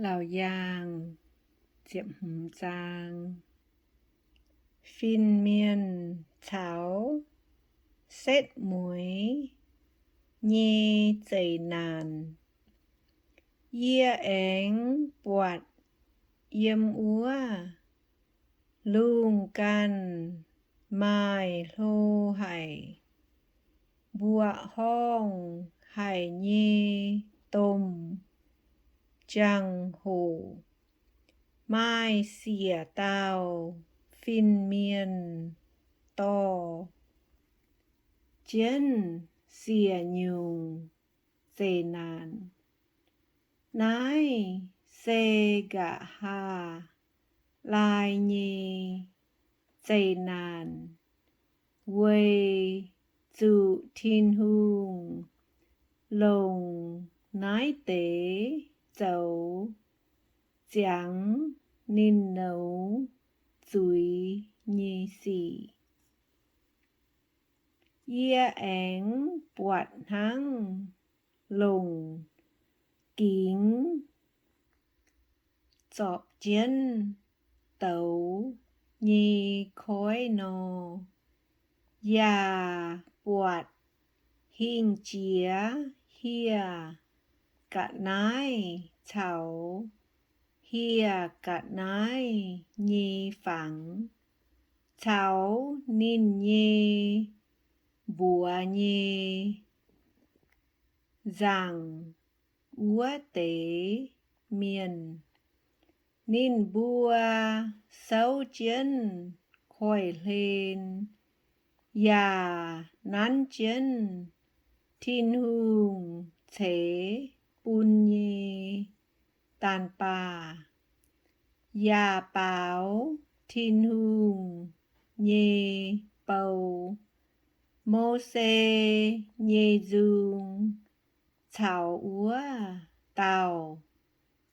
Laauc Yaangh ziepc hmz zaang. Fin-mienh caux setv mueiz nyei zeqc naanc. Yie aengx buatc yiem wuov lungh ganh maaih hlo haic, mbuoqc horngh haic nyei domh jangx-hoc, maaih siec dauh fin-mienh dorh jienv siec nyungc zeqc naanc. Naaiv se nqa'haav laai nyei zeqc naanc, weic zuqc Tin-Hungh longc naaiv deix zoux ziangx ninh nouz zuiz nyei sic. Yie aengx buatc hnangv longc gingx zorpc jienv douz nyei koiv nor, yaac buatc hingh jiex hieh ga'naaiv caux hieh ga'naaiv nyei fangx, caux ninh nyei mbuox nyei nzaangc wuov deix mienh. Ninh mbuo souv jienv koiv-hlen, yaac nanv jienv Tin-Hungh ceix bun nyei daanh baah, yaac baaux Tin-Hungh nyei bou, Mose nyei nzung, caux wuov dauh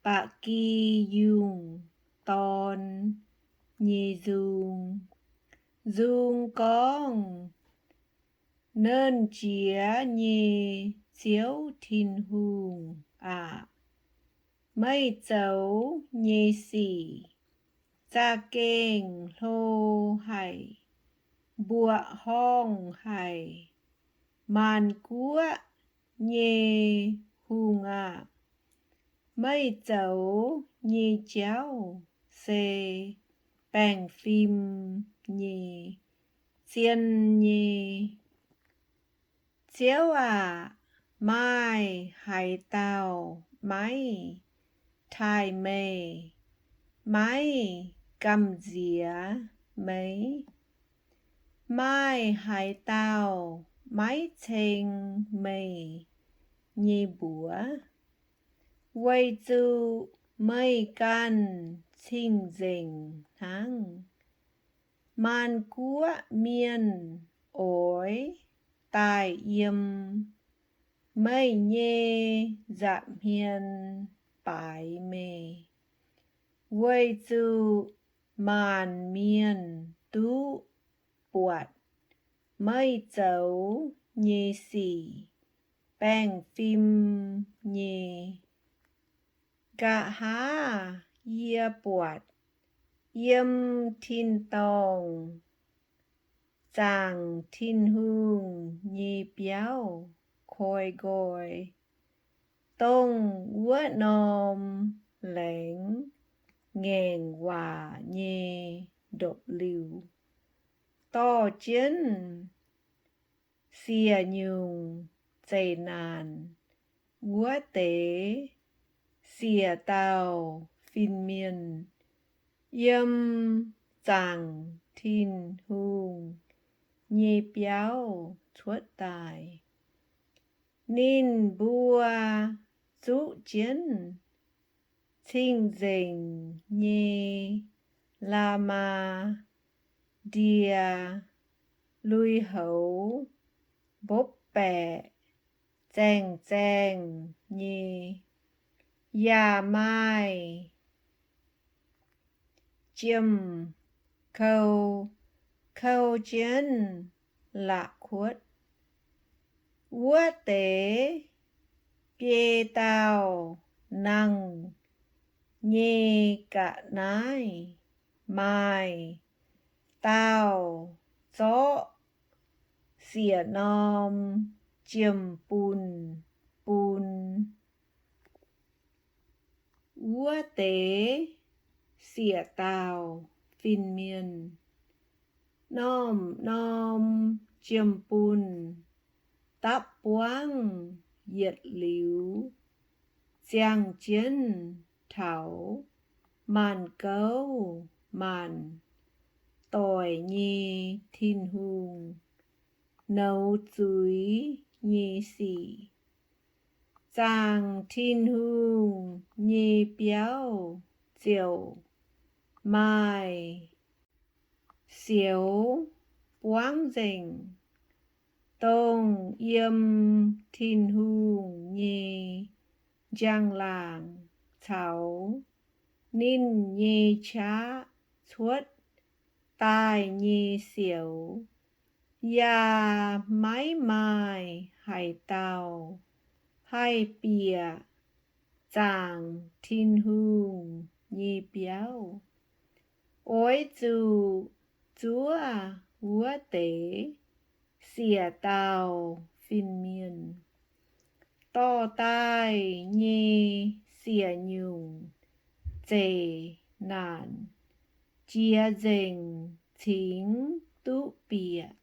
ba'gi yungh dorn nyei nzung. Nzung gorngv, Nernh Jiex nyei Ziouv Tin-Hungh aac, meih zoux nyei sic za'gengh hlo haic, mbuoqc horngh haic. Maanc guoqv nyei hungh aah! Meih zoux nyei jauv se baengh fim nyei, zien nyei. Ziouv aac, maaih haaix dauh maiv taaih meih, maiv gamh nziex meih? Maaih haaix dauh maiv ceng meih nyei mbuox? Weic zuqc meih ganh cing-nzengc hnangv. Maanc guoqv mienh oix daaih yiem meih nyei nza'hmien baaix meih, weic zuqc maanc mienh duqv buatc meih zoux nyei sic baengh fim nyei. Nqa'haav yie buatc yiem tin-dorngh zaangc Tin-Hungh nyei biauv koi nqoi, dongh wuov norm laengz ngaengc waac nyei ndopv-liuh, dorh jienv siec nyungc zeqc naanc wuov deix siec dauh fin-mienh, yiem zaangc Tin-Hungh nyei biauv cuotv daaih. Ninh mbuo zuqv jienv cing-nzengc nyei la'maah ndie, lui-houx mbopv baeqc zaengh zaengh nyei, yaac maaih jiem-kou kou jienv la'kuotv. Wuov deix biei dauh nangh nyei ga'naaiv maaih dauh zorqv siec norm jiem-bunh bun wuov deix siec dauh fin-mienh. Norm-norm jiem-bunh dapv buangv yietc liuz, ziangh jienv taux maanc gouv maanc doic nyei Tin-Hungh nouz zuiz nyei sic. Zaangc Tin-Hungh nyei biauv ziouc maaih sioux buangv nzengc, dongh yiem Tin-Hungh nyei njang-laangc caux ninh nyei qaqv cuotv daaih nyei sioux. Yaac maiv maaih haaix dauh haih bieqc zaangc Tin-Hungh nyei biauv. Oix zuqc zuov wuov deix siec dauh fin-mienh. Dorh daaih nyei siec nyungc zeqc naanc jiex nzengc cingx duqv bieqc.